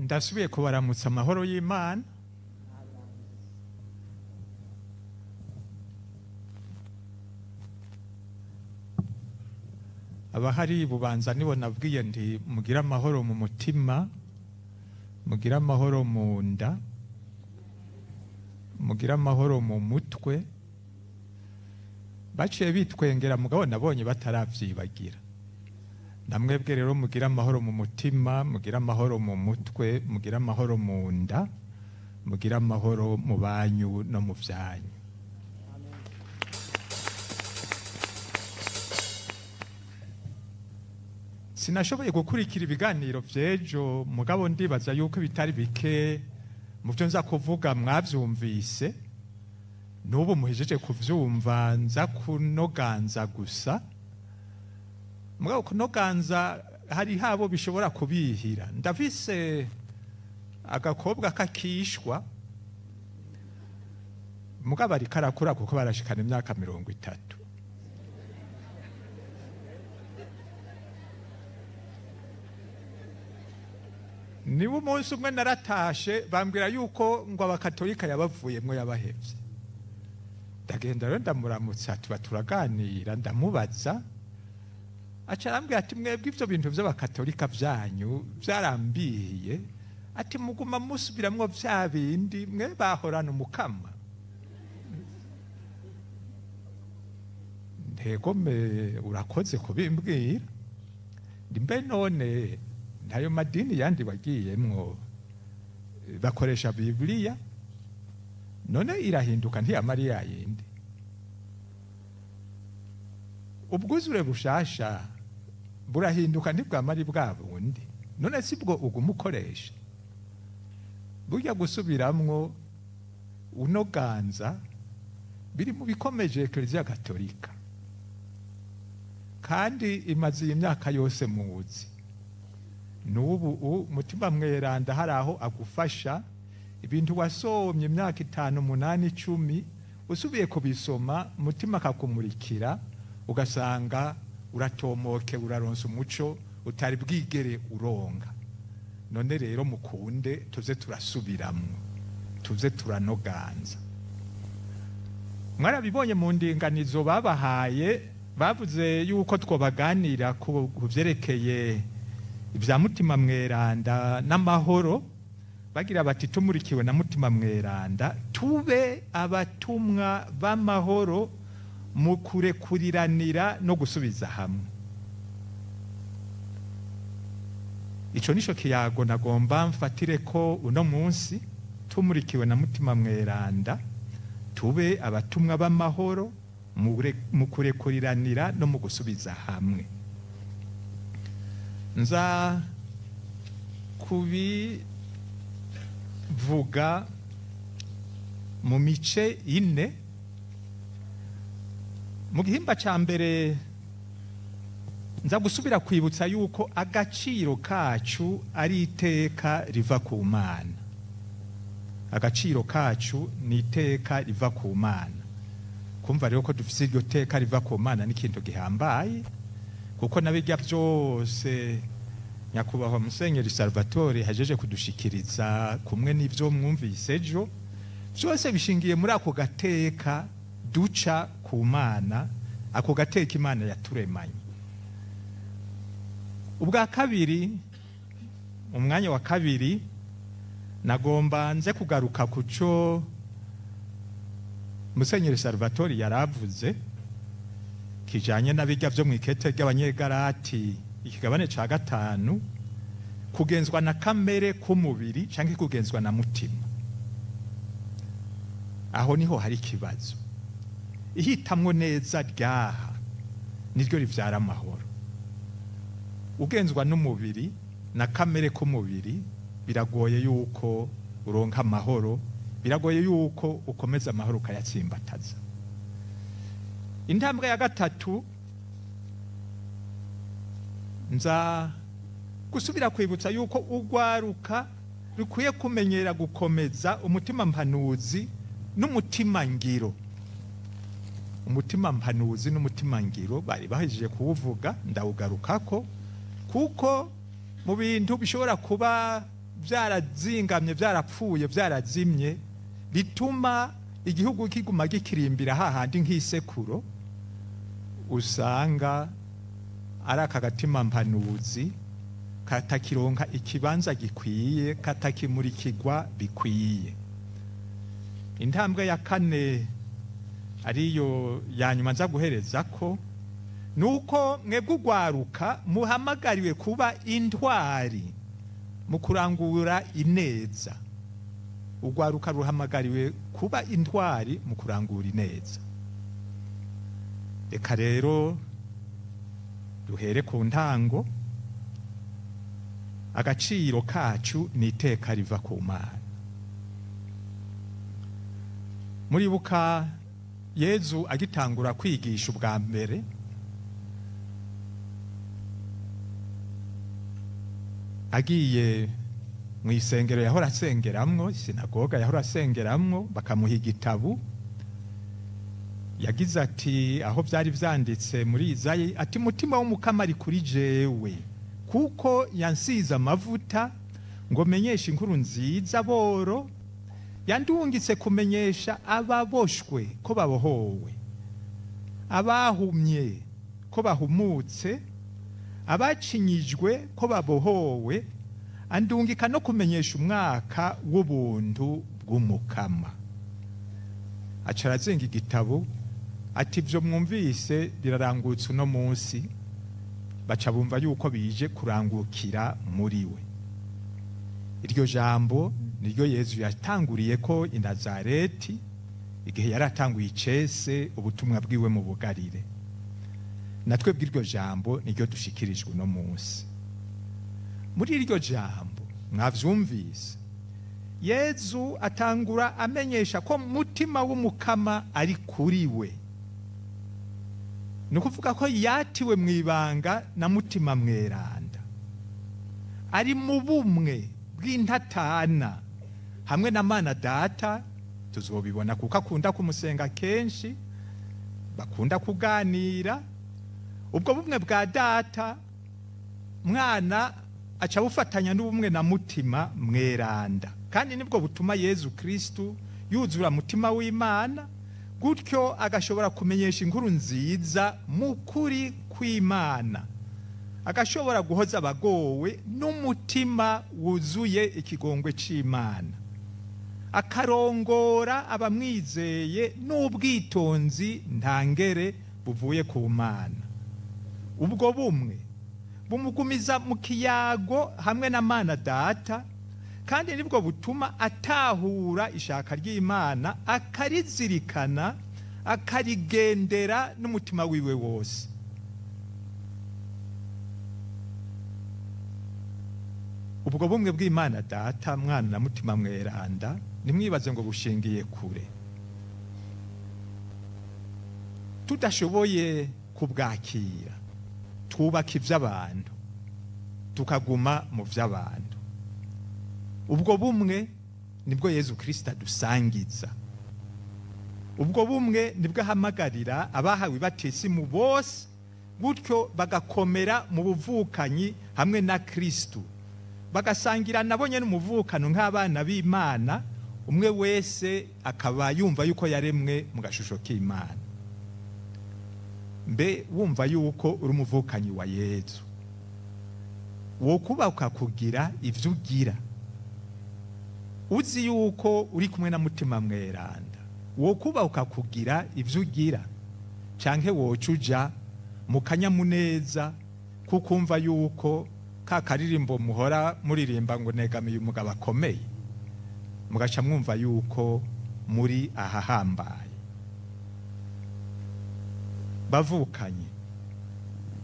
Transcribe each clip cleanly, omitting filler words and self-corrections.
Ndasubiye kubaramutsa amahoro y'Imana. Abahari bubanza nibo nabwiye nti mugire amahoro mu mutima, mugire amahoro mu nda, mugire amahoro mu mutwe. Baciye bitwengera, mugabo nabonye bataravyibagira. Namwebwe rero mugire amahoro mu mutima, mugire amahoro mu mutwe, mugire amahoro mu nda, mugire amahoro mu banyu no mu vyanyu. Sinashoboye gukurikira ibiganiro vy'ejo, mugabo ndibaza yuko bitari bike mu vyo nza kuvuga mwavyumvise. N'ubu muhejeje kuvyumva, nza kunoganza gusa. Mugabo kunoganza hari habo bishobora kubihira. Ndafise agakobwa kakishwa, mugabo ariko arakura kuko barashikana imyaka 30. Niba umunsi umwe naratashe bambwira yuko ngo abakatolika yabavuyemwo, yabahevye. Ndagenda rero ndamuramutsa, tuba turaganira, ndamubaza, aca arambwira ati: "Mwebwe ivyo bintu vy'abakatolika vyanyu vyarambihiye." Ati: "Muguma musubiramwo vya bindi, mwe bahorana umukama." Ntegome, urakoze kubimbwira. Ndi mbe none ntayo madini yandi wagiyemwo bakoresha Bibiliya? None irahinduka, ntiyamara yayindi? Ubwuzure bushasha burahinduka, ntibwamara bwa bundi? None sibwo uguma ukoresha? Burya gusubiramwo unoganza biri mu bikomeje Eklezia Katolika, kandi imaze iyi myaka yose muzi. N'ubu Mutima Mweranda hari aho agufasha. Ibintu wasomye imyaka 5, 8, 10, usubiye kubisoma, Mutima akakumurikira, ugasanga uratomoke, uraronsa umuco utari bwigere uronga. None rero mukunde tuze turasubiramwo, tuze turanoganza. Mwarabibonye mu ndinganizo babahaye, bavuze yuko twobaganira ku vyerekeye ibya Mutima Mweranda n'amahoro. Bagira bati: "Tumurikiwe na Mutima Mweranda, tube abatumwa b'amahoro mu kurekuriranira no gusubiza hamwe." Ico nico kiyago nagomba mfatire ko uno munsi: tumurikiwe na Mutima Mweranda, tube abatumwa b'amahoro mu kurekuriranira no mu gusubiza hamwe. Nza kubivuga mu mice ine. Mu gihimba ca mbere nza gusubira kwibutsa yuko agaciro kacu ari iteka riva ku Mana. Agaciro kacu ni iteka riva ku Mana. Kumva rero ko dufise iryo teka riva ku Mana ni ikintu gihambaye, kuko nabirya byose nyakubahwa Musenyeri Salvatore hajeje kudushikiriza, kumwe n'ivyo mwumvise ejo, byose bishingiye muri ako gateka duca ku Mana, ako gateka Imana yaturemanye. Ubwa kabiri, mu mwanya wa kabiri, nagomba nze kugaruka ku cyo Musenyeri Salvatore yaravuze kijanye n'abijya byo mu ikete ry'Abanyegarati, ikigabane ca 5, kugenzwa na kamere k'umubiri canke kugenzwa na Mutima. Aho niho hari ikibazo. Ihitamwo neza ryaha niryo rivyara amahoro. Ugenzwa n'umubiri na kamere k'umubiri, biragoye yuko uronka amahoro, biragoye yuko ukomeza amahoro ukayatsimbataza. Intambwe ya gatatu, nza gusubira kwibutsa yuko urwaruka rukwiye kumenyera gukomeza umutima mpanuzi n'umutima ngiro. Umutima mpanuzi n'umutima ngiro bari bahejeje kuwuvuga, ndawugarukako kuko mu bintu bishobora kuba byarazingamye, byarapfuye, byarazimye, bituma igihugu kiguma gikirimbira hahandi nk'isekuro. Usanga ari aka gatima mpanuzi katakironka ikibanza gikwiye, katakimurikirwa bikwiye. Intambwe ya kane, ariyo ya nyuma nza guhereza ko, nuko mwebwe ugwaruka muhamagariwe kuba intwari mu kurangura ineza. Ugwaruka ruhamagariwe kuba intwari mu kurangura ineza. Reka rero duhere ku ntango. Agaciro kacu ni iteka riva ku Mana. Muribuka Yezu agitangura kwigisha ubwa mbere, agiye mu isengero yahora asengeramwo, sinagoga yahora asengeramwo, bakamuha igitabu, yagize ati, aho byari vyanditse muri Izayi ati: "Mutima w'Umukama ari kuri jewe, kuko yansize amavuta ngo menyeshe inkuru nziza boro, yandungitse kumenyesha ababoshwe ko babohowe, abahumye ko bahumutse, abacinyijwe ko babohowe, andungika no kumenyesha umwaka w'ubuntu bw'Umukama." Aca arazinga igitabo ati: "Ibyo mwumvise birarangutse uno munsi." Baca bumva yuko bije kurangukira muri we. Iryo jambo niryo Yezu yatanguriye ko i Nazareti igihe yari atanguye icese ubutumwa bwiwe mu Bugarire. Natwe bw'iryo jambo niryo dushikirijwe uno munsi. Muri iryo jambo mwavyumvise, Yezu atangura amenyesha ko mutima w'Umukama ari kuri we, ni ukuvuga ko yatiwe mu ibanga na Mutima Mweranda, ari mu bumwe bw'intatana hamwe na Mana Data. Tuzobibona kuko akunda kumusenga kenshi, bakunda kuganira. Ubwo bumwe bwa Data Mwana aca bufatanya n'ubumwe na Mutima Mweranda, kandi nibwo butuma Yezu Kristu yuzura Mutima w'Imana, gutyo agashobora kumenyesha inkuru nziza mu kuri kw'Imana, agashobora guhoza abagowe n'umutima wuzuye ikigongwe c'Imana, akarongora abamwizeye n'ubwitonzi ntangere buvuye ku Mana. Ubwo bumwe bumugumiza mu kiyago hamwe na Mana Data, kandi nibwo butuma atahura ishaka ry'Imana, akarizirikana, akarigendera n'umutima wiwe wose. Ubwo bumwe bw'Imana Data, Mwana na Mutima Mweranda, ntimwibaze ngo bushingiye kure, tudashoboye kubwakira twubaka iby'abantu, tukaguma mu by'abantu. Ubwo bumwe nibwo Yezu Kirisita adusangiza. Ubwo bumwe nibwo ahamagarira abahawe ibatisimu bose, gutyo bagakomera mu buvukanyi hamwe na Kristu, bagasangira nabo nyene umuvukano nk'abana b'Imana, umwe wese akaba yumva yuko yaremwe mu gashusho k'Imana. Mbe wumva yuko uri umuvukanyi wa Yezu, wokubaka kugira ivyo ugira, uzi yuko uri kumwe na Mutima Mweranda, wokubaka kugira ivyo ugira, canke woca uja mu kanyamuneza kukumva yuko ka karirimbo muhora muririmba ngo "Negamiye umugabo akomeye", mugaca mwumva yuko muri ahahambaye? Bavukanye,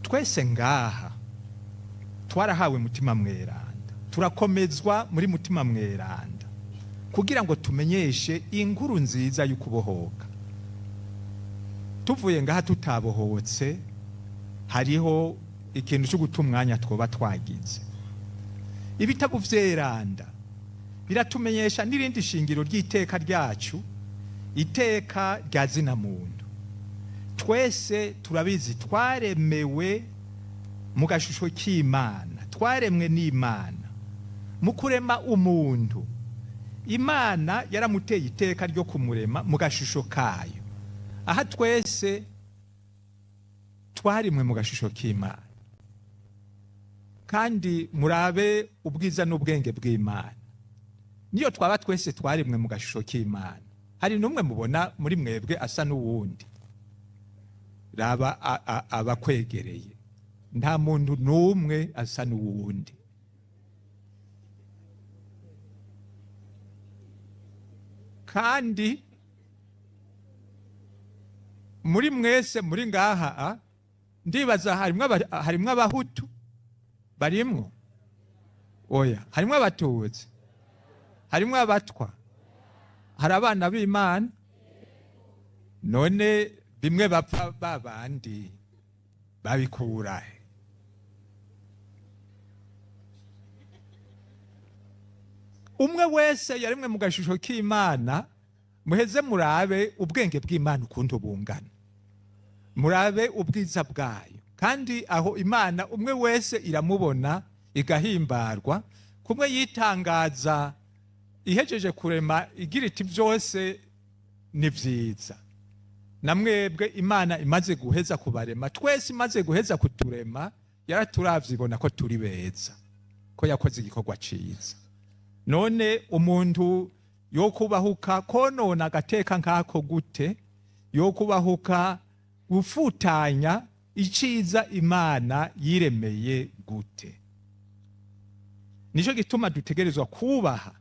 twese ngaha twarahawe Mutima Mweranda, turakomezwa muri Mutima Mweranda kugira ngo tumenyeshe inkuru nziza y'ukubohoka. Tuvuye ngaha tutabohotse, hariho ikintu cyo guta umwanya twoba twagize. Ibitabo vyeranda biratumenyesha n'irindi shingiro ry'iteka ryacu, iteka rya zina muntu. Twese turabizi, twaremewe mu gashusho k'Imana, twaremwe n'Imana. Mu kurema umuntu, Imana yaramuteye iteka ryo kumurema mu gashusho kayo. Aha twese twarimwe mu gashusho k'Imana, kandi murabe ubwiza n'ubwenge bw'Imana. Niyo twaba twese twarimwe mu gashusho k'Imana, hari n'umwe mubona muri mwebwe asa n'uwundi? Raba abakwegereye, nta muntu n'umwe asa n'uwundi. Kandi muri mwese muri ngaha, ndibaza harimwo Abahutu barimwo? Oya. Harimwo Abatutsi? Harimwo Abatwa? Hari abana b'Imana? None bimwe bapfa babandi babikurahe? Umwe wese yarimwe mu gashusho k'Imana. Muheze murabe ubwenge bw'Imana ukuntu bungana, murabe ubwiza bwayo. Kandi aho Imana umwe wese iramubona igahimbarwa. Kumwe yitangaza ihejeje kurema, igira iti: "Byose ni byiza." Namwebwe Imana imaze guheza kubarema twese, imaze guheza kuturema, yaraturavye ibona ko turi beza, ko yakoze igikorwa ciza. None umuntu yo kubahuka konona agateka nk'ako gute? Yo kubahuka gufutanya iciza Imana yiremeye gute? Nico gituma dutegerezwa kubaha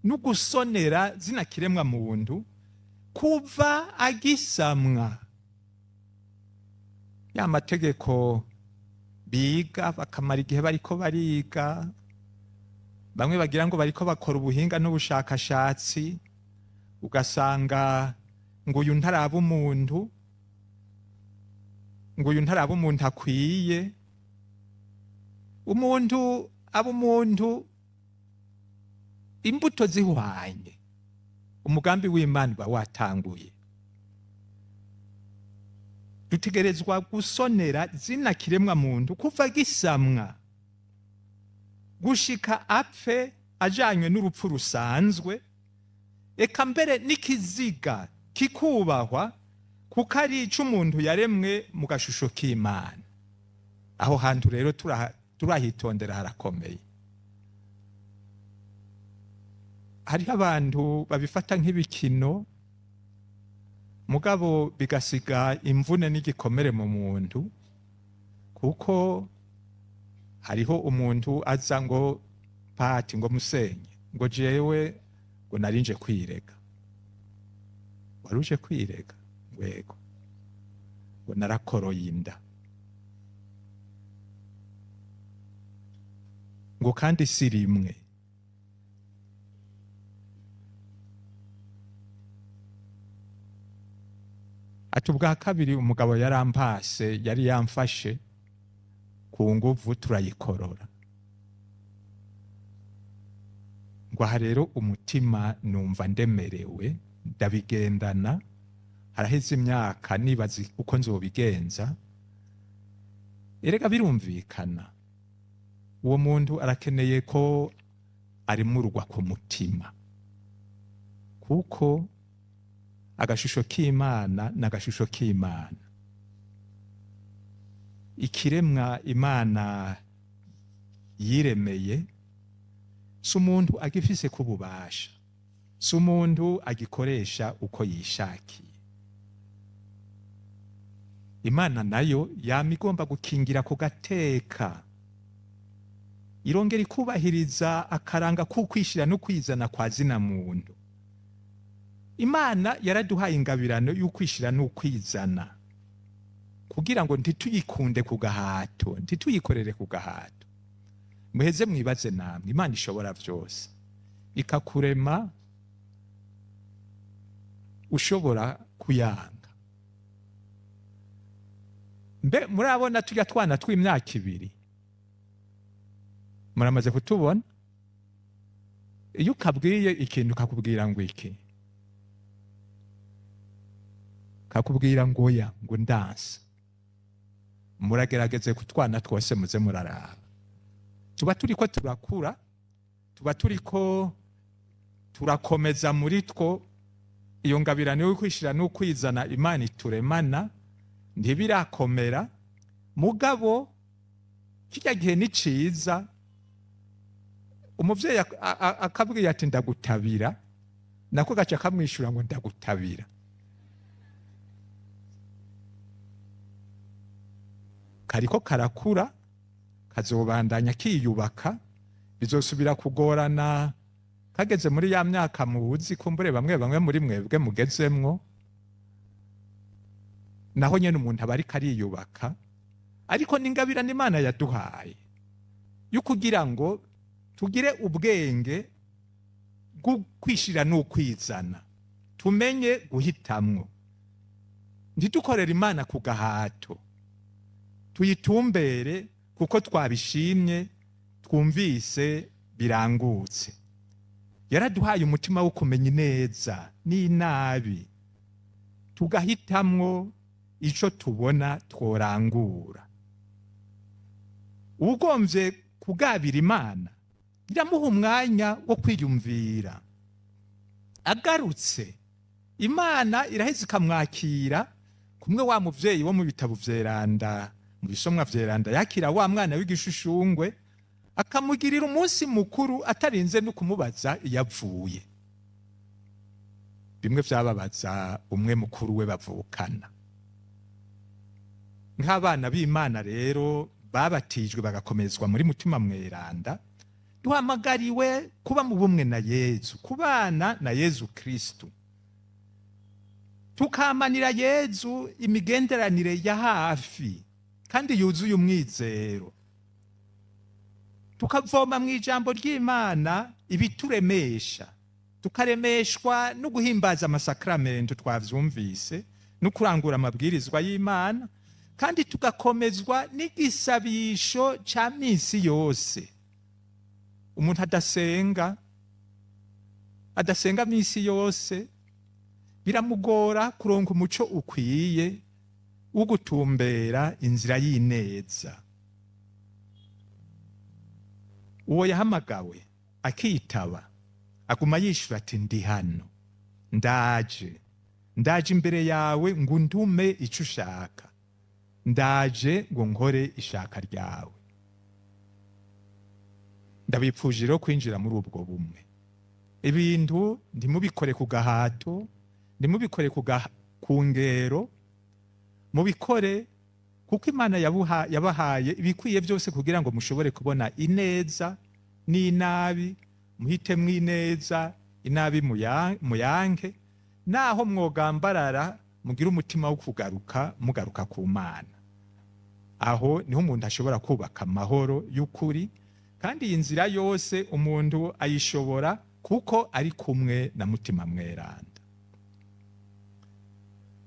no gusonera zina kiremwa muntu kuva agisamwa. Ya mategeko biga bakamara igihe bariko bariga, bamwe bagira ngo bariko bakora ubuhinga n'ubushakashatsi, ugasanga ngo uyu ntaraba umuntu, ngo uyu ntaraba umuntu akwiye. Umuntu aba umuntu imbuto zihwanye, umugambi w'Imana uba watanguye. Dutegerezwa gusonera zina kiremwa muntu kuva gisamwa gushika apfe ajanywe n'urupfu rusanzwe. Eka mbere n'ikiziga kikubahwa, kuko ari ic'umuntu yaremwe mu gashusho k'Imana. Aho hantu rero turahitondera, harakomeye. Hariho abantu babifata nk'ibikino, mugabo bigasiga imvune n'igikomere mu muntu, kuko hariho umuntu aza ngo: "Pati," ngo, "musenye," ngo, "jewe," ngo, "narinje kwirega." "Wari uje kwirega?" "Wego." Ngo: "Narakoroye inda," ngo, "kandi si rimwe." Ati: "Ubwa kabiri umugabo yarampase, yari yamfashe ku nguvu, turayikorora." Ngo: "Aha rero umutima numva ndemerewe, ndabigendana, haraheze imyaka nibaza uko nzobigenza." Erega birumvikana, uwo muntu arakeneye ko arimurwa ku mutima, kuko agashusho k'Imana n'agashusho k'Imana, ikiremwa Imana yiremeye, si umuntu agifise ku bubasha, si umuntu agikoresha uko yishakiye. Imana nayo yama igomba gukingira ku gateka, irongera ikubahiriza akaranga k'ukwishira no kwizana kwa zina muntu. Imana yaraduhaye ingabirano y'ukwishira n'ukwizana kugira ngo ntituyikunde ku gahato, ntituyikorere ku gahato. Muheze mwibaze namwe, Imana ishobora byose ikakurema ushobora kuyanga. Mbe murabona turya twana tw'imyaka 2? Muramaze kutubona? Iyo ukabwiye ikintu kakubwira ngo iki? Kakubwira ngo oya, ngo ndanse. Muragerageze kutwana twose muze muraraba, tuba turiko turakura. Tuba turiko turakomeza muri two iyo ngabirano yo kwishira n'ukwizana Imana ituremana, ntibirakomera. Mugabo kirya gihe ni ciza, umuvyeyi akabwiye ati ndagutabira, nako gaca kamwishura ngo ndagutabira. Kariko karakura, kazobandanya kiyubaka, bizosubira kugorana kageze muri ya myaka muzi, kumbure bamwe bamwe muri mwebwe mugezemwo. Naho nyene umuntu aba ariko ariyubaka, ariko n'ingabirano Imana yaduhaye yo kugira ngo tugire ubwenge bwo kwishira n'ukwizana, tumenye guhitamwo, ntidukorere Imana ku gahato, tuyitumbere kuko twabishimye, twumvise birangutse. Yaraduhaye umutima wo kumenya ineza n'inabi, tugahitamwo ico tubona tworangura. Uwugomvye kugabira Imana iramuha umwanya wo kwiyumvira. Agarutse, Imana iraheza ikamwakira kumwe wa muvyeyi wo mu bitabo vyeranda, mu bisomwa vyeranda, yakira wa mwana w'igishushungwe akamugirira umunsi mukuru atarinze no kumubaza iyo avuye. Bimwe vyababaza umwe mukuru we bavukana. Nk'abana b'Imana rero babatijwe bagakomezwa muri Mutima Mweranda, duhamagariwe kuba mu bumwe na Yezu, kubana na Yezu Kristu, tukamanira Yezu imigenderanire ya hafi kandi yuzuye umwizero, tukavoma mu ijambo ry'Imana ibituremesha, tukaremeshwa no guhimbaza amasakramento twavyumvise, no kurangura amabwirizwa y'Imana, kandi tugakomezwa n'igisabisho ca misi yose. Umuntu adasenga misi yose biramugora kuronka umuco ukwiye wo gutumbera inzira y'ineza. Uwo yahamagawe akitaba aguma yishura ati ndi hano, ndaje, ndaje imbere yawe ngo undume ico ushaka, ndaje ngo nkore ishaka ryawe. Ndabipfuje rero kwinjira muri ubwo bumwe. Ibintu ntimubikore ku gahato, ntimubikore ku ngero, mubikore kuko Imana yabahaye ibikwiye byose kugira ngo mushobore kubona ineza n'inabi, muhitemwo ineza, inabi muyanke, naho mwogambarara mugire umutima wo kugaruka, mugaruka ku Mana. Aho niho umuntu ashobora kubaka amahoro y'ukuri, kandi iyi nzira yose umuntu ayishobora kuko ari kumwe na Mutima Mweranda.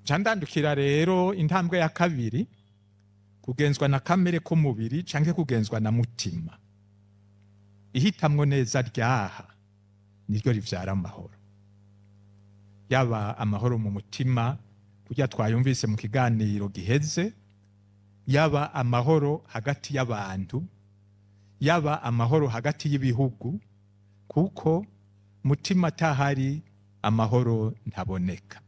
Nca ndandukira rero intambwe ya kabiri, kugenzwa na kamere k'umubiri canke kugenzwa na mutima. Ihitamwo neza ryaha niryo rivyara amahoro. Yaba amahoro mu mutima, kurya twayumvise mu kiganiro giheze, yaba amahoro hagati y'abantu, yaba amahoro hagati y'ibihugu, kuko mutima atahari amahoro ntaboneka.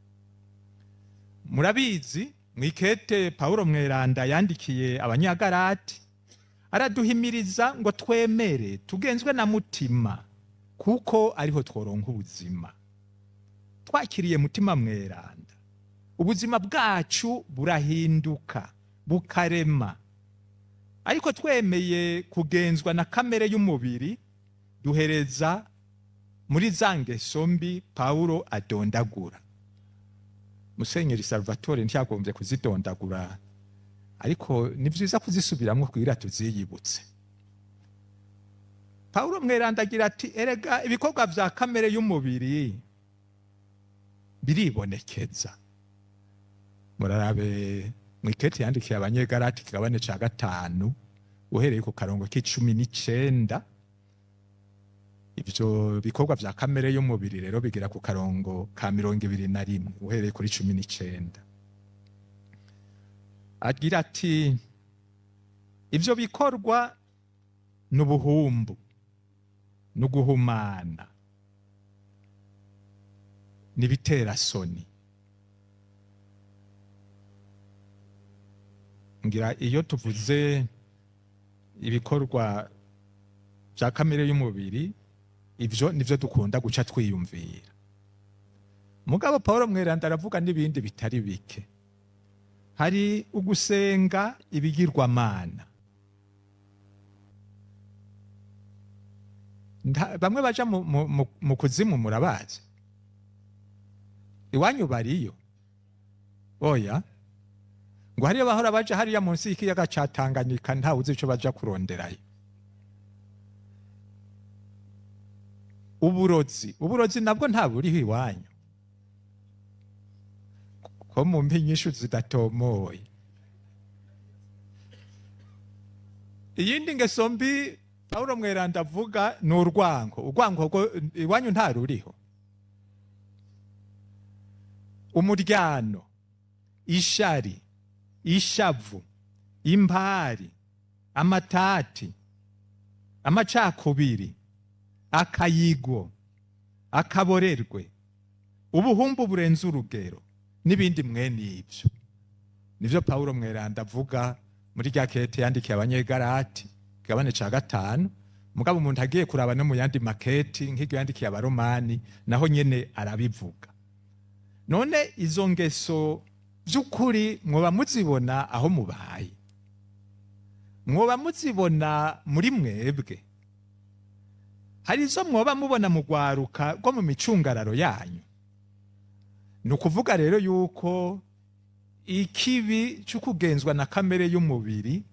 Murabizi mwikete Paulo Mweranda yandikiye Abanyagalati, araduhimiriza ngo twemere tugenzwe na mutima, kuko ariho tworonka ubuzima. Twakiriye Mutima Mweranda, ubuzima bwacu burahinduka bukarema. Ariko twemeye kugenzwa na kamere y'umubiri, duhereza muri za ngeso mbi Paulo adondagura. Musenyeri Salvatore ntiyagombye kuzidondagura, ariko ni vyiza kuzisubiramwo kugira tuziyibutse. Paulo Mweranda agira ati erega ibikorwa vya kamere y'umubiri biribonekeza. Murarabe mwikete yandikiye Abanyegalati kigabane ca 5 uhereye ku karongo k'icumi n'icenda. Ivyo bikorwa vya kamere y'umubiri rero bigera ku karongo ka 21 uhereye kuri 19. Agira ati ivyo bikorwa n'ubuhumbu, N'uguhumana, n'ibiterasoni. Ngira iyo tuvuze ibikorwa bya kamere y'umubiri, ibyo nivyo dukunda guca twiyumvira. Mugabo Paul Mweranda aravuga n'ibindi bitari bike. Hari ugusenga ibigirwamana. Bamwe baja mu kuzimu murabazi, iwanyu bariyo? Oya, ngo hariyo bahora baja hariya munsi y'ikiyaga ca Tanganyika, ntawe uzi ico baja kuronderayo. Uburozi, uburozi nabwo nta buriho iwanyu, ko mumpa inyishu zidatomoye. Iyindi ngeso mbi Paulo Mweranda avuga ni urwango. Urwango rwo iwanyu nta ruriho. Umuryano, ishari, ishavu, impari, amatati, amacakubiri, akayigo, akaborerwe, ubuhumbu burenze urugero, n'ibindi mwene ivyo. Nivyo Paulo Mweranda avuga muri rya kete yandikiye Abanyegalati, kigabane ca 5. Mugabo umuntu agiye kuraba no mu yandi maketi nk'iryo yandikiye Abaromani, naho nyene arabivuga. None izo ngeso by'ukuri mwoba muzibona aho mubaye? Mwoba muzibona muri mwebwe? Hari izo mwoba mubona mu rwaruka rwo mu micungararo yanyu? Ni ukuvuga rero yuko ikibi cyo kugenzwa na kamere y'umubiri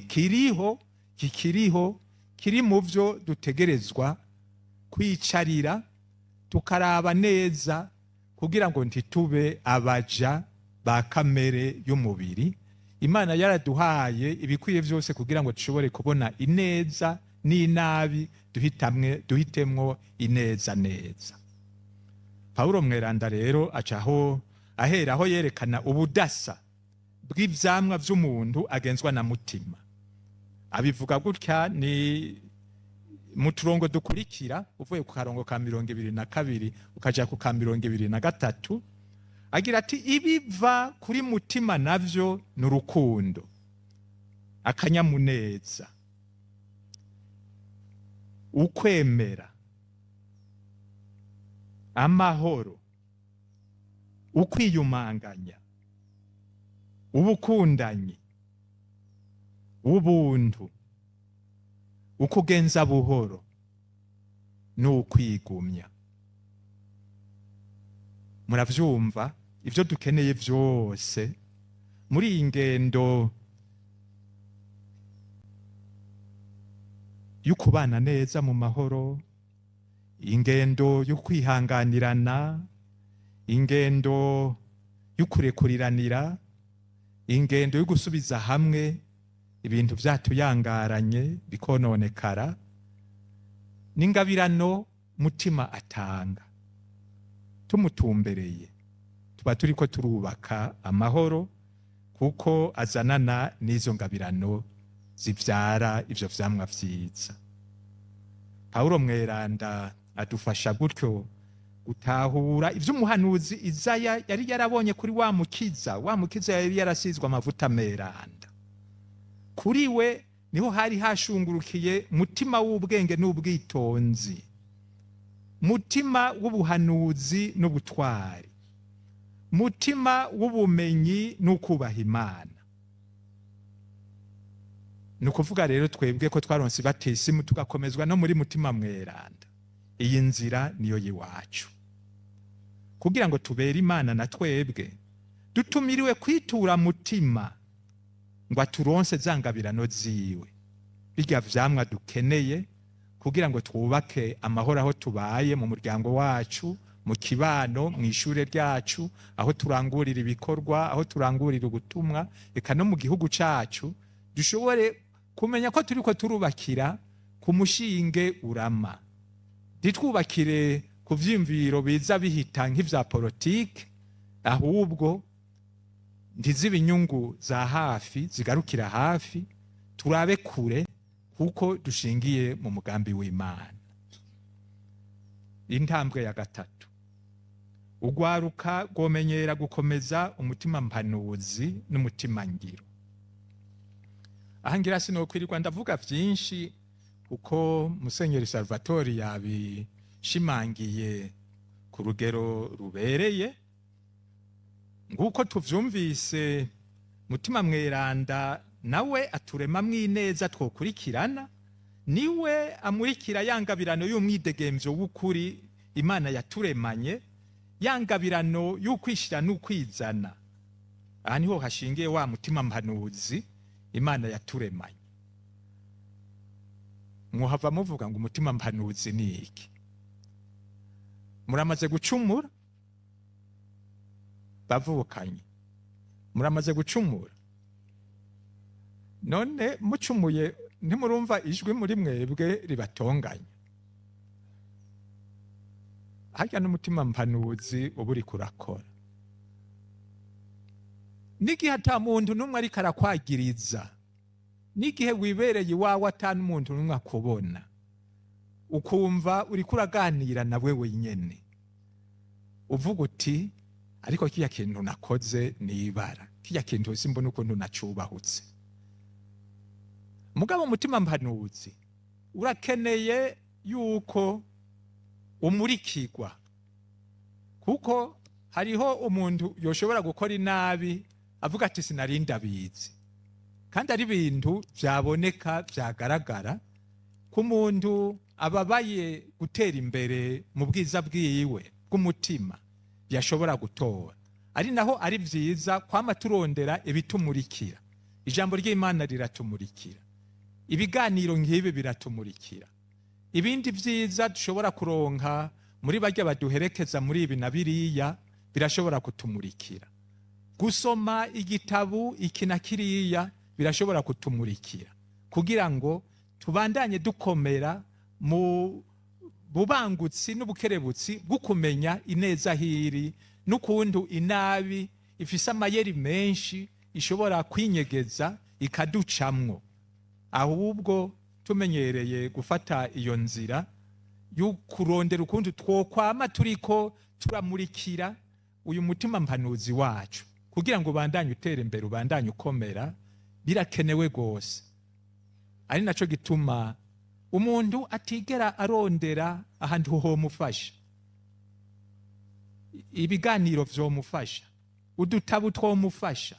kiriho, kikiriho, kiri mu byo dutegerezwa kwicarira tukaraba neza kugira ngo ntitube abaja ba kamere y'umubiri. Imana yaraduhaye ibikwiye byose kugira ngo dushobore kubona ineza n'inabi, duhitemwo ineza neza. Paulo Mweranda rero acaho aheraho yerekana ubudasa bw'ivyamwa vy'umuntu agenzwa na mutima. Abivuga gutya ni mu turongo dukurikira, uvuye ku karongo ka 22 ukaja ku ka 23. Agira ati ibiva kuri mutima navyo ni urukundo, akanyamuneza, ukwemera, amahoro, ukwiyumanganya, ubukundanyi, ubuntu, ukugenza buhoro n'ukwigumya. Muravyumva ivyo dukeneye vyose muri iyi ngendo y'ukubana neza mu mahoro, ingendo yo kwihanganirana, ingendo yo kurekuriranira, ingendo yo gusubiza hamwe ibintu vyatuyangaranye bikononekara, n'ingabirano mutima atanga. Tumutumbereye tuba turiko turubaka amahoro, kuko azanana n'izo ngabirano zivyara ivyo vyamwa vyiza. Paulo Mweranda adufasha gutyo gutahura ivy'umuhanuzi Izaya yari yarabonye kuri wa mukiza. Wa mukiza yari yarasizwe amavuta meranda. Kuri we niho hari hashungurukiye mutima w'ubwenge n'ubwitonzi, mutima w'ubuhanuzi n'ubutwari, mutima w'ubumenyi n'ukubaha Imana. Ni ukuvuga rero twebwe ko twaronse batisimu tugakomezwa no muri mutima mweranda, iyi nzira niyo yiwacu kugira ngo tubere Imana. Na twebwe dutumiriwe kwitura mutima ngo aturonse zangabirano ziwe, birya vyamwa dukeneye kugira ngo twubake amahoro aho tubaye, mu muryango wacu, mu kibano, mu ishure ryacu, aho turangurira ibikorwa, aho turangurira ubutumwa, eka no mu gihugu cacu, dushobore kumenya ko turiko turubakira ku mushinge urama. Ntitwubakire ku vyiyumviro biza bihita nk'ivya politike, ahubwo ntizibe inyungu za hafi zigarukira hafi, turabe kure kuko dushingiye mu mugambi w'Imana. Intambwe ya gatatu, ugwaruka rwomenyera gukomeza umutima mpanuzi n'umutima ngiro. Aha ngira sinokwirirwa ndavuga vyinshi kuko Musenyeri Salvatori yabishimangiye ku rugero rubereye. Nguko tuvyumvise, Mutima Mweranda nawe aturemamwo ineza twokurikirana, niwe amurikira ya ngabirano y'umwidegemvyo w'ukuri Imana yaturemanye, ya ngabirano y'ukwishira n'ukwizana. Aha niho hashingiye wa mutima mpanuzi Imana yaturemanye. Mwohava muvuga ngo umutima mpanuzi ni iki? Muramaze gucumura, bavukanye, muramaze gucumura. None mucumuye ntimurumva ijwi muri mwebwe ribatonganya? Harya n'umutima mpanuzi uba uriko urakora. N'igihe ata muntu n'umwe ariko arakwagiriza, n'igihe wibereye iwawe ata n'umuntu n'umwe akubona, ukumva uriko uraganira na wewe nyene, uvuga uti ariko kiya kintu nakoze ni ibara, kiya kintu simbona ukuntu nacubahutse. Mugabo umutima mpanuzi urakeneye yuko umurikirwa, kuko hariho umuntu yoshobora gukora inabi avuga ati sinari ndabizi, kandi ari ibintu vyaboneka vyagaragara ku muntu ababaye gutera imbere mu bwiza bwiwe bw'umutima yashobora gutora. Ari naho ari vyiza kwama turondera ibitumurikira. Ijambo ry'Imana riratumurikira, ibiganiro nk'ibi biratumurikira, ibindi vyiza dushobora kuronka muri barya baduherekeza muri ibi na biriya birashobora kutumurikira. Gusoma igitabu iki na kiriya birashobora kutumurikira, kugira ngo tubandanye dukomera mu bubangutsi n'ubukerebutsi bwo kumenya ineza hiri n'ukuntu inabi ifise amayeri menshi ishobora kwinyegeza ikaducamwo. Ahubwo tumenyereye gufata iyo nzira yo kurondera ukuntu twokwama turiko turamurikira uyu mutima mpanuzi wacu, kugira ngo ubandanye utera imbere, ubandanye ukomera, birakenewe gose. Ari naco gituma umuntu atigera arondera ahantu homufasha, ibiganiro vyomufasha, udutabu twomufasha,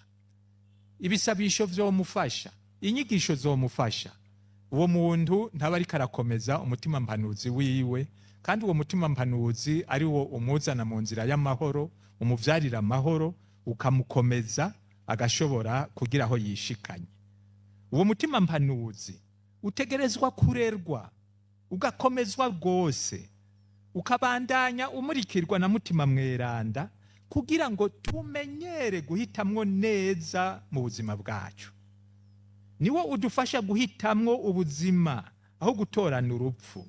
ibisabisho vyomufasha, inyigisho zomufasha, uwo muntu ntaba ariko arakomeza umutima mpanuzi wiwe. Kandi uwo mutima mpanuzi ari wo umuzana mu nzira y'amahoro, umuvyarira amahoro, ukamukomeza agashobora kugira aho yishikanye. Uwo mutima mpanuzi utegerezwa kurerwa, ugakomezwa rwose, ukabandanya umurikirwa na Mutima Mweranda, kugira ngo tumenyere guhitamwo neza mu buzima bwacu. Niwo udufasha guhitamwo ubuzima aho gutorana urupfu.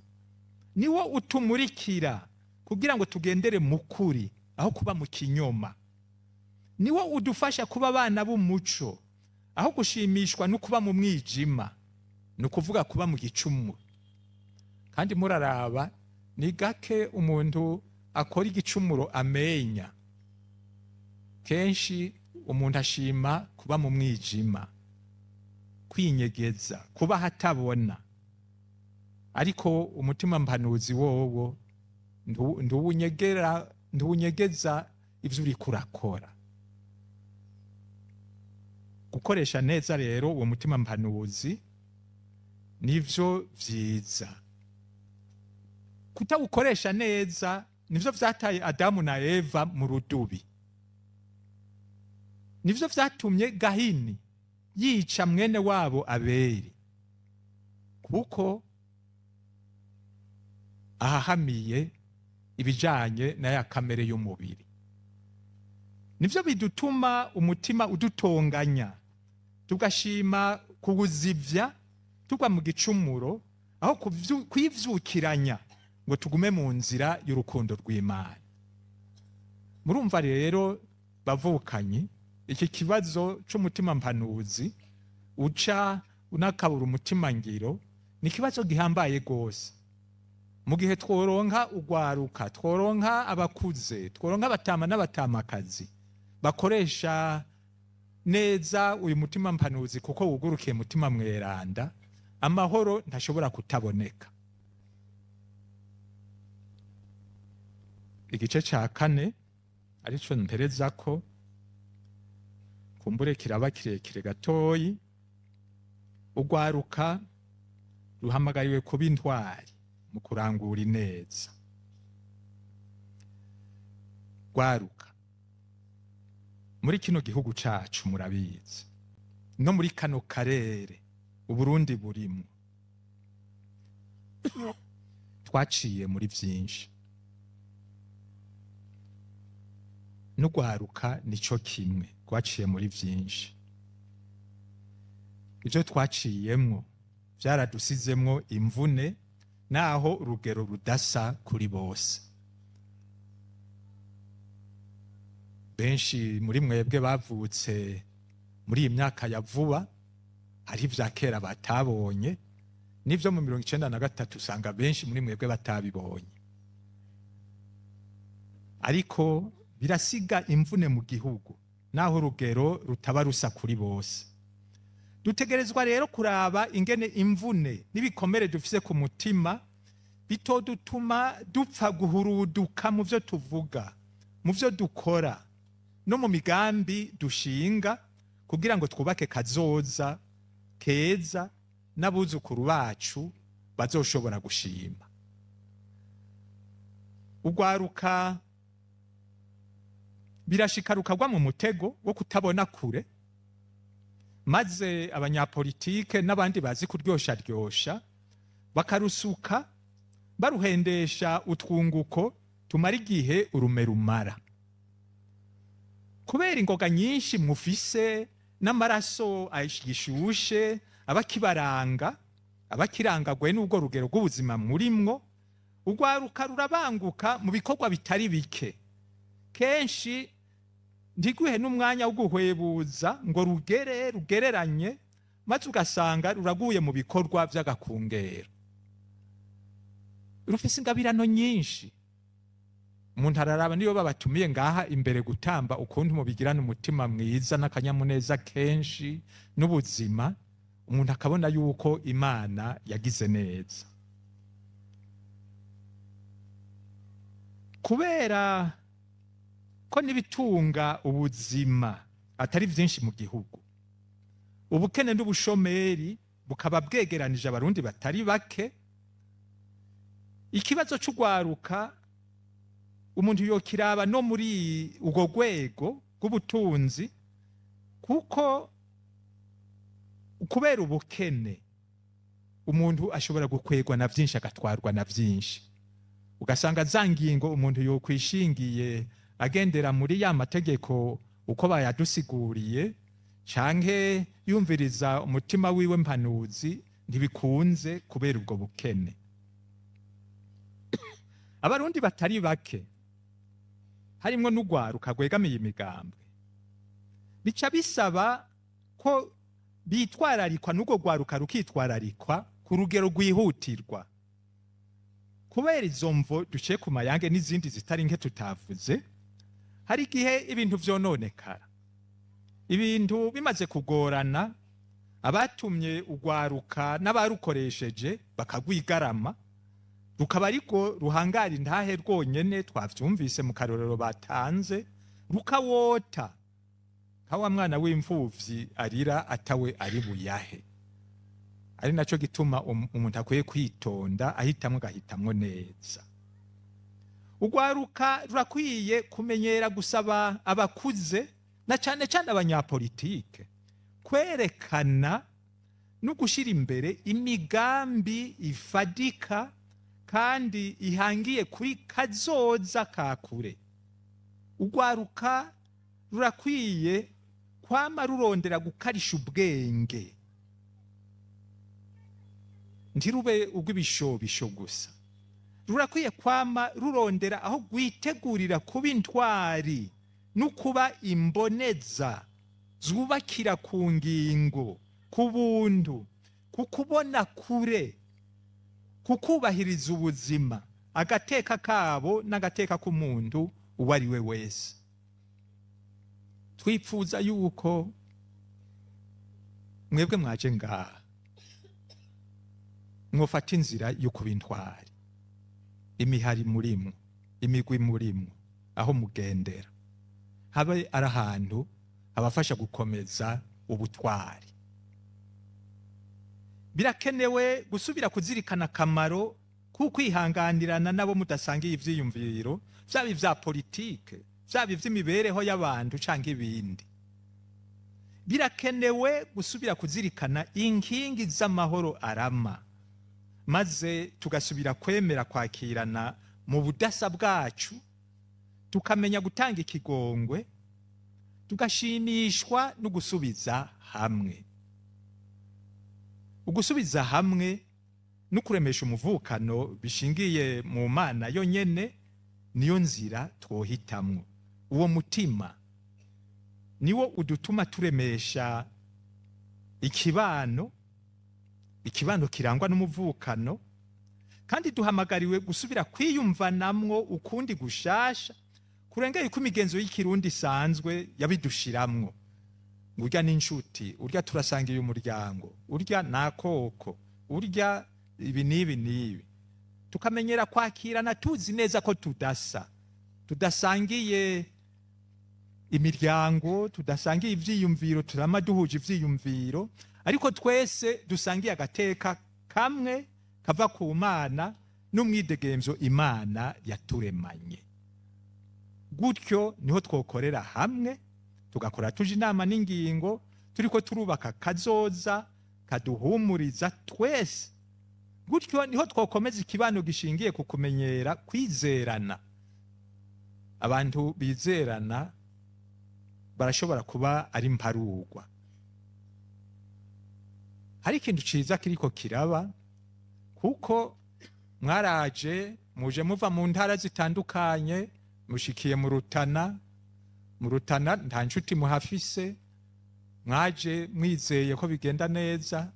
Niwo utumurikira kugira ngo tugendere mu kuri aho kuba mu kinyoma. Niwo udufasha kuba abana b'umuco aho gushimishwa no kuba mu mwijima, ni ukuvuga kuba mu gicumuro. Kandi muraraba ni gake umuntu akora igicumuro amenya. Kenshi umuntu ashima kuba mu mwijima, kwinyegeza, kuba hatabona. Ariko umutima mpanuzi wowo nduwunyegeza ivyo uriko urakora. Gukoresha neza rero uwo mutima mpanuzi nivyo vyiza. Kutawukoresha neza nivyo vyataye Adamu na Eva mu rudubi. Nivyo vyatumye Gahini yica mwene wabo Abeli, kuko ahahamiye ibijanye na ya kamere y'umubiri. Nivyo bidutuma umutima udutonganya, tugashima kuwuzivya tugwa mu gicumuro aho kwivyukiranya ngo tugume mu nzira y'urukundo rw'Imana. Murumva rero bavukanyi, iki kibazo c'umutima mpanuzi uca unakabura umutima ngiro ni ikibazo gihambaye gose. Mu gihe tworonka ugwaruka, tworonka abakuze, tworonka abatama n'abatamakazi bakoresha neza uyu mutima mpanuzi kuko wugurukiye mutima mweranda, amahoro ntashobora kutaboneka. Igice ca kane arico mpereza ko kumbure kiraba kirekire gatoyi. Ugwaruka ruhamagariwe kuba intwari mu kurangura ineza. Gwaruka muri kino gihugu cacu murabizi, no muri kano karere Uburundi burimwo, twaciye muri vyinshi. N'ugwaruka nico kimwe, rwaciye muri vyinshi. Ivyo twaciyemwo vyaradusizemwo imvune, naho urugero rudasa kuri bose. Benshi muri mwebwe bavutse muri iyi myaka ya vuba, hari ivya kera batabonye, n'ivyo mu 93 usanga benshi muri mwebwe batabibonye. Ariko birasiga imvune mu gihugu, naho urugero rutaba rusa kuri bose. Dutegerezwa rero kuraba ingene imvune n'ibikomere dufise ku mutima bitodutuma dupfa guhuruduka mu vyo tuvuga, mu vyo dukora, no mu migambi dushinga, kugira ngo twubake kazoza keza n'abuzukuru bacu bazoshobora gushima. Ugwaruka birashika rukagwa mu mutego wo kutabona kure, maze abanyapolitike n'abandi bazi kuryosharyosha bakarusuka baruhendesha utwunguko tumara igihe urume rumara. Kubera ingoga nyinshi mufise n'amaraso agishushe abakibaranga, abakirangagwe n'ubwo rugero rw'ubuzima murimwo, ugwaruka rurabanguka mu bikorwa bitari bike. Kenshi ntiguhe n'umwanya wo guhwebuza ngo rugere rugereranye, maze ugasanga ruraguye mu bikorwa vy'agakungero. Rufise ingabirano nyinshi. Umuntu araraba niyo babatumiye ngaha imbere gutamba ukuntu mubigirana umutima mwiza n'akanyamuneza kenshi n'ubuzima, umuntu akabona yuko Imana yagize neza. Kubera ko n'ibitunga ubuzima atari vyinshi mu gihugu, ubukene n'ubushomeri bukaba bwegeranije abarundi batari bake, ikibazo c'ugwaruka umuntu yokiraba no muri ubwo rwego rw'ubutunzi, kuko kubera ubukene umuntu ashobora gukwegwa na vyinshi agatwarwa na vyinshi, ugasanga za ngingo umuntu yokwishingiye agendera muri ya mategeko uko bayadusiguriye, canke yumviriza umutima wiwe mpanuzi, ntibikunze kubera ubwo bukene. Abarundi batari bake harimwo n'ugwaruka rwegamiye imigambwe, bica bisaba ko bitwararikwa n'urwo rwaruka rukitwararikwa ku rugero rwihutirwa. Kubera izo mvo duciye ku mayange n'izindi zitari nke tutavuze, hari igihe ibintu vyononekara. Ibintu bimaze kugorana, abatumye ugwaruka n'abarukoresheje bakagwigarama, rukaba ariko ruhangara intahe rwonyene, twavyumvise mu karorero batanze, rukawota nka wa mwana w'imfuvyi arira atawe ari buyahe. Ari naco gituma umuntu akwiye kwitonda, ahitamwo agahitamwo neza. Ugwaruka rurakwiye kumenyera gusaba abakuze na cane cane abanyapolitike kwerekana no gushira imbere imigambi ifadika kandi ihangiye kuri kazoza ka kure. Ugwaruka rurakwiye kwama rurondera gukarisha ubwenge, ntirube urw'ibishobisho gusa. Rurakwiye kwama rurondera aho rwitegurira kuba intwari no kuba imboneza zubakira ku ngingo, ku buntu, ku kubona kure, Kukubahiriza ubuzima, agateka kabo n'agateka k'umuntu uwo ari we wese. Twipfuza yuko mwebwe mwaje ngaha mwofata inzira yo kuba intwari. Imihari murimwo, imigwi murimwo, aho mugendera habe ari ahantu habafasha gukomeza ubutwari. Birakenewe gusubira kuzirikana akamaro k'ukwihanganirana n'abo mudasangiye ivyiyumviro, vyaba ivya politike, vyaba ivy'imibereho y'abantu canke ibindi. Birakenewe gusubira kuzirikana inkingi z'amahoro arama, maze tugasubira kwemera kwakirana mu budasa bwacu, tukamenya gutanga ikigongwe, tugashimishwa no gusubiza hamwe. Ugusubiza hamwe no kuremesha umuvukano bishingiye mu Mana yonyene niyo nzira twohitamwo. Uwo mutima niwo udutuma turemesha ikibano, ikibano kirangwa n'umuvukano, kandi duhamagariwe gusubira kwiyumvanamwo ukundi gushasha kurengeye uko imigenzo y'ikirundi isanzwe yabidushiramwo. Ngo urya n'inshuti, urya turasangiye umuryango, urya nakoko, urya ibi n'ibi n'ibi. Tukamenyera kwakirana tuzi neza ko tudasa, tudasangiye imiryango, tudasangiye ivyiyumviro, turama duhuje ivyiyumviro, ariko twese dusangiye agateka kamwe kava ku Mana n'umwidegemvyo Imana yaturemanye. Gutyo niho twokorera hamwe, tugakora tuje inama n'ingingo, turiko turubaka kazoza kaduhumuriza twese. Gutyo niho twokomeza ikibano gishingiye ku kumenyera kwizerana. Abantu bizerana barashobora kuba ari mparugwa. Hari ikintu ciza kiriko kiraba, kuko mwaraje muje muva mu ntara zitandukanye, mushikiye mu Rutana. Mu Rutana nta nshuti muhafise, mwaje mwizeye ko bigenda neza.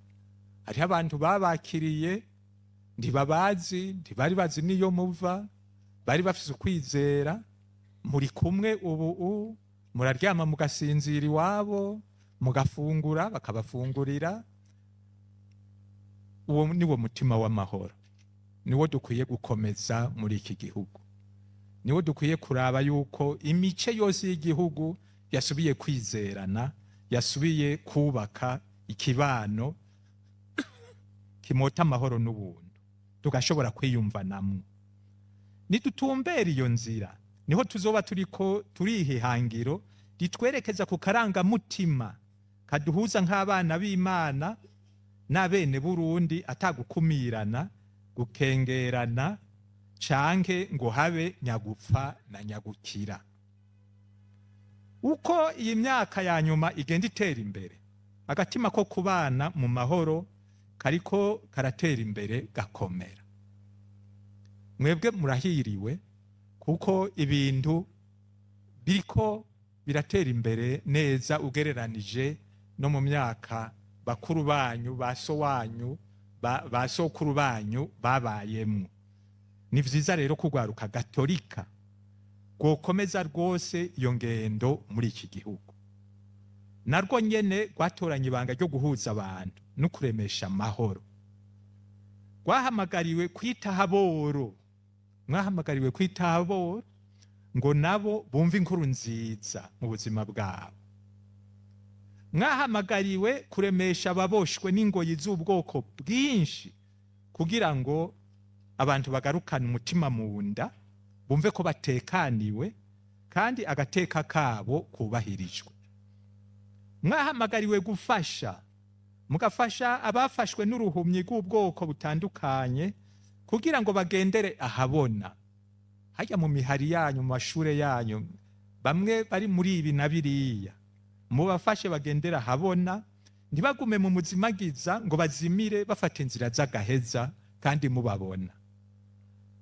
Hariho abantu babakiriye, ntibabazi, ntibari bazi niyo muva, bari bafise ukwizera. Muri kumwe ubu, muraryama mugasinzira iwabo, mugafungura bakabafungurira. Uwo ni wo mutima w'amahoro, niwo dukwiye gukomeza muri iki gihugu, niwo dukwiye kuraba yuko imice yose y'igihugu yasubiye kwizerana, yasubiye kubaka ikibano kimota amahoro n'ubuntu, tugashobora kwiyumvanamwo. Nidutumbera iyo nzira, niho tuzoba turiko turiha ihangiro ritwerekeza ku karangamutima kaduhuza nk'abana b'Imana n'abene Burundi, atagukumirana, gukengerana, canke ngo habe nyagupfa na nyagukira. Uko iyi myaka ya nyuma igenda itera imbere, agatima ko kubana mu mahoro kariko karatera imbere gakomera. Mwebwe murahiriwe kuko ibintu biriko biratera imbere neza ugereranije no mu myaka bakuru banyu, ba so wanyu, ba sokuru banyu babayemwo. Ni vyiza rero kugwaruka gatolika rwokomeza rwose iyo ngendo muri iki gihugu. Narwo nyene rwatoranye ibanga ryo guhuza abantu no kuremesha amahoro. Rwahamagariwe kwitaho aboro, mwahamagariwe kwitaho aboro ngo nabo bumve inkuru nziza mu buzima bwabo. Mwahamagariwe kuremesha ababoshwe n'ingoyi z'ubwoko bwinshi kugira ngo abantu bagarukane umutima mu nda, bumve ko batekaniwe kandi agateka kabo kubahirijwe. Mwahamagariwe gufasha, mugafasha abafashwe n'uruhumyi rw'ubwoko butandukanye kugira ngo bagendere ahabona. Hajya mu mihari yanyu, mu mashure yanyu, bamwe bari muri ibi na biriya, mubafashe bagendere ahabona, ntibagume mu muzimagiza ngo bazimire bafata inzira z'agaheza kandi mubabona.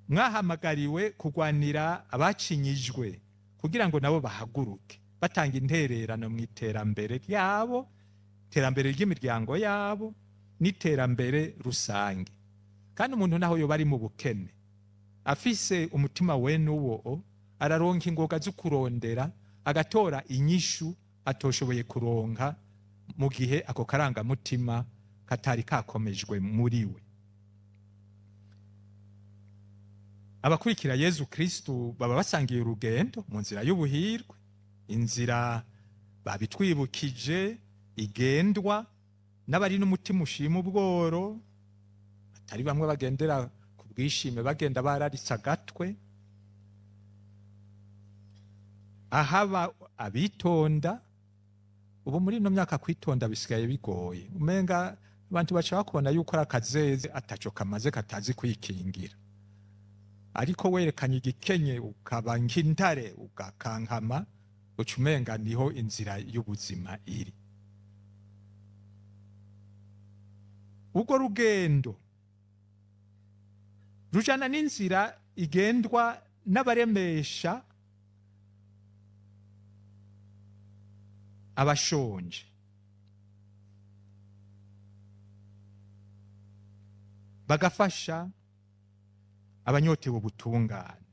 Mwahamagariwe kurwanira abacinyijwe kugira ngo nabo bahaguruke batanga intererano mu iterambere ryabo, iterambere ry'imiryango yabo n'iterambere rusange. Kandi umuntu naho yoba ari mu bukene afise umutima wene uwo, araronka ingoga zo kurondera, agatora inyishu atoshoboye kuronka mu gihe ako karangamutima katari kakomejwe muri we. Abakurikira Yezu Kristu baba basangiye urugendo mu nzira y'ubuhirwe, inzira babitwibukije igendwa n'abari n'umutima ushima ubworo, atari bamwe bagendera ku bwishime bagenda bararitse agatwe. Ahaba abitonda, ubu muri ino myaka kwitonda bisigaye bigoye, umenga abantu baca bakubona yuko ari akazeze ataco kamaze katazi kwikingira. Ariko werekanye igikenye ukaba nk'intare ugakankama, uca umenga niho inzira y'ubuzima iri. Urwo rugendo rujana n'inzira igendwa n'abaremesha abashonje. Bagafasha abanyotewe ubutungane.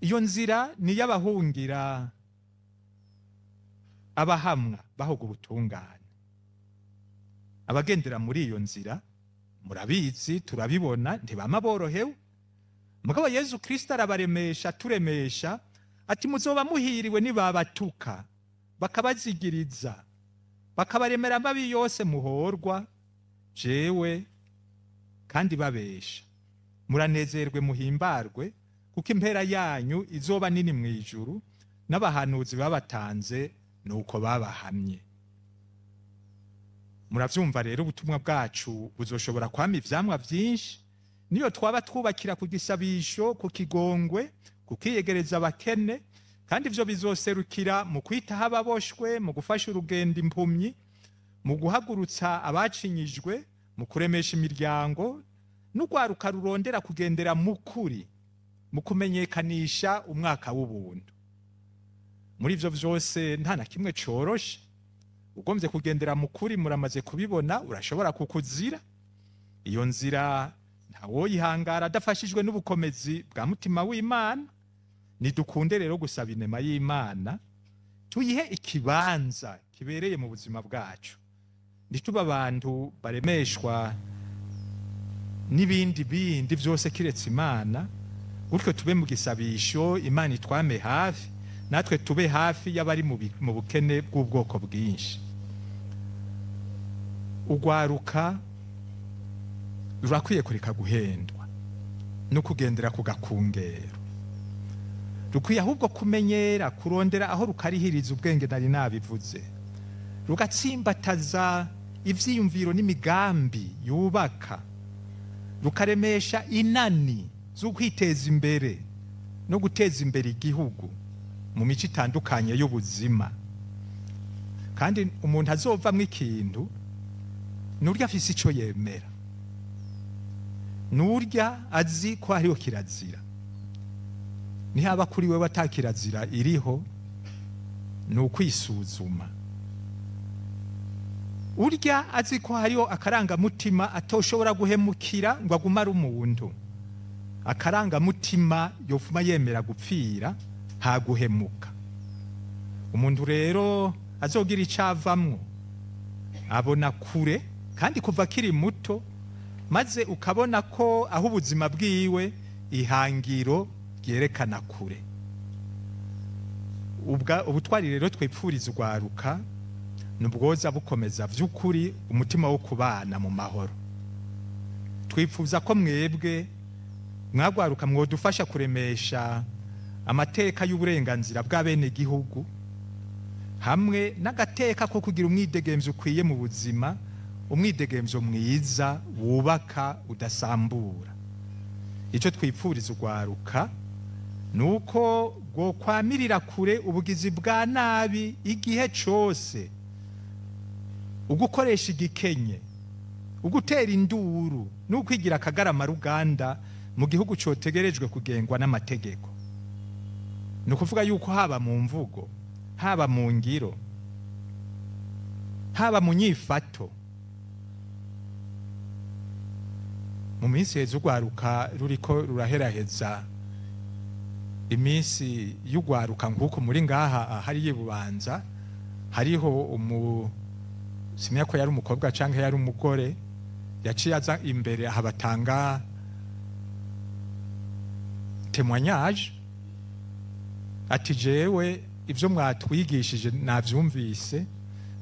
Iyo nzira ni y'abahungira abahamwa bahoga ubutungane. Abagendera muri iyo nzira murabizi, turabibona, ntibama borohewe. Mugabo Yezu Kristo arabaremesha, turemesha ati muzoba muhiriwe nibabatuka, bakabazigiriza, bakabaremera amabi yose muhorwa jewe kandi babesha. Muranezerwe muhimbarwe, kuko impera yanyu izoba nini mu ijuru, n'abahanuzi babatanze nuko babahamye. Muravyumva rero, ubutumwa bwacu buzoshobora kwama ivyamwa vyinshi niyo twaba twubakira ku gisabisho, ku kigongwe, ku kwiyegereza abakene, kandi ivyo bizoserukira mu kwitaho ababoshwe, mu gufasha urugendo impumyi, mu guhagurutsa abacinyijwe, mu kuremesha imiryango n'urwaruka rurondera kugendera mu kuri, mu kumenyekanisha umwaka w'ubuntu. Muri ivyo vyose nta na kimwe coroshe. Ugomvye kugendera mu kuri, muramaze kubibona, urashobora kukuzira. Iyo nzira ntawoyihangara adafashijwe n'ubukomezi bwa mutima w'Imana. Nidukunde rero gusaba inema y'Imana, tuyihe ikibanza kibereye mu buzima bwacu. Ntitube abantu baremeshwa n'ibindi bindi vyose kiretse Imana. Gutyo tube mu gisabisho, Imana itwame hafi, natwe tube hafi y'abari mu bukene bw'ubwoko bwinshi. Ugwaruka rurakwiye kureka guhendwa no kugendera ku gakungero. Rukwiye ahubwo kumenyera kurondera aho rukarihiriza ubwenge, nari nabivuze, rugatsimbataza ivyiyumviro n'imigambi yubaka, rukaremesha inani zo kwiteza imbere no guteza imbere igihugu mu mico itandukanye y'ubuzima. Kandi umuntu azovamwo ikintu nurya afise ico yemera, nurya azi ko hariho kirazira. Nihaba kuri wewe atakirazira iriho, ni ukwisuzuma. Urya azi ko hariho akarangamutima atoshobora guhemukira ngo agume ari umuntu, akarangamutima yofuma yemera gupfira ntaguhemuka. Umuntu rero azogira ico avamwo abona kure, kandi kuva akiri muto, maze ukabona ko aho ubuzima bwiwe ihangiro ryerekana kure. Ubutwari rero twipfuriza urwaruka nubwoza bukomeza vy'ukuri umutima wo kubana mu mahoro. Twipfuza ko mwebwe mwagwaruka mwodufasha kuremesha amateka y'uburenganzira bw'abenegihugu hamwe n'agateka ko kugira umwidegemvyo ukwiye mu buzima, umwidegemvyo mwiza wubaka udasambura. Ico twipfuriza urwaruka nuko rwokwamirira kure ubugizi bwa nabi igihe cose, ugukoresha igikenye, ugutera induru n'ukwigira akagarama ruganda mu gihugu cotegerejwe kugengwa n'amategeko. Ni ukuvuga yuko haba mu mvugo, haba mu ngiro, haba mu nyifato, Mu minsi heza urwaruka ruriko ruraheraheza iminsi y'urwaruka nk'uko muri ngaha hariya Bubanza hariho umu simenya ko yari umukobwa canke yari umugore, yaciye aza imbere aha batanga témoignage, ati: "Jewe ibyo mwatwigishije navyumvise."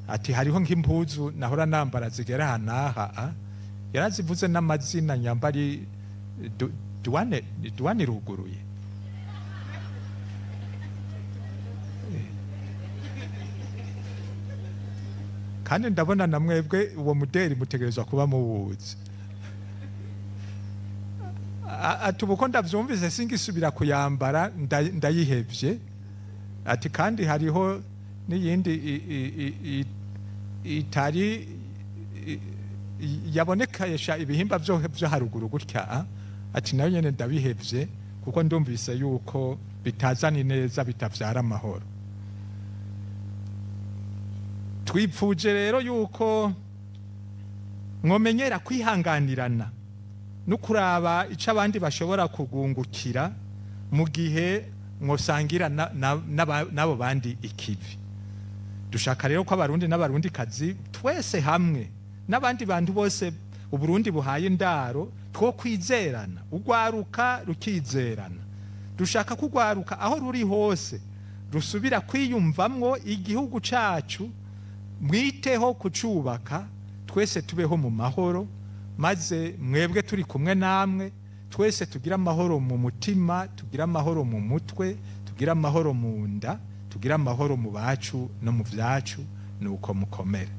Ati: "Hariho nk'impuzu nahora nambara zigera aha n'aha." Yarazivuze n'amazina, nyambari douane, douane iruguruye. Kandi ndabona na mwebwe uwo muderi mutegerezwa kuba muwuzi. Ati: "Ubu ko ndavyumvise singisubira kuyambara, ndayihevye." Ati: "Kandi hariho n'iyindi itari yabonekesha ibihimba vyo haruguru gutya." Ati: "Nayo nyene ndabihevye kuko ndumvise yuko bitazana ineza, bitavyara amahoro." Twipfuje rero yuko mwomenyera kwihanganirana no kuraba icyo abandi bashobora kugungukira mu gihe mwosangira n'abo bandi ikivi. Dushaka rero ko Abarundi n'Abarundikazi twese hamwe n'abandi bantu bose Uburundi buhaye indaro two kwizerana, urwaruka rukizerana. Dushaka ko urwaruka aho ruri hose rusubira kwiyumvamwo igihugu cacu. Mwiteho kucubaka, twese tubeho mu mahoro, maze mwebwe turi kumwe namwe twese tugire amahoro mu mutima, tugire amahoro mu mutwe, tugire amahoro mu nda, tugire amahoro mu bacu no mu vyacu. Nuko mukomere.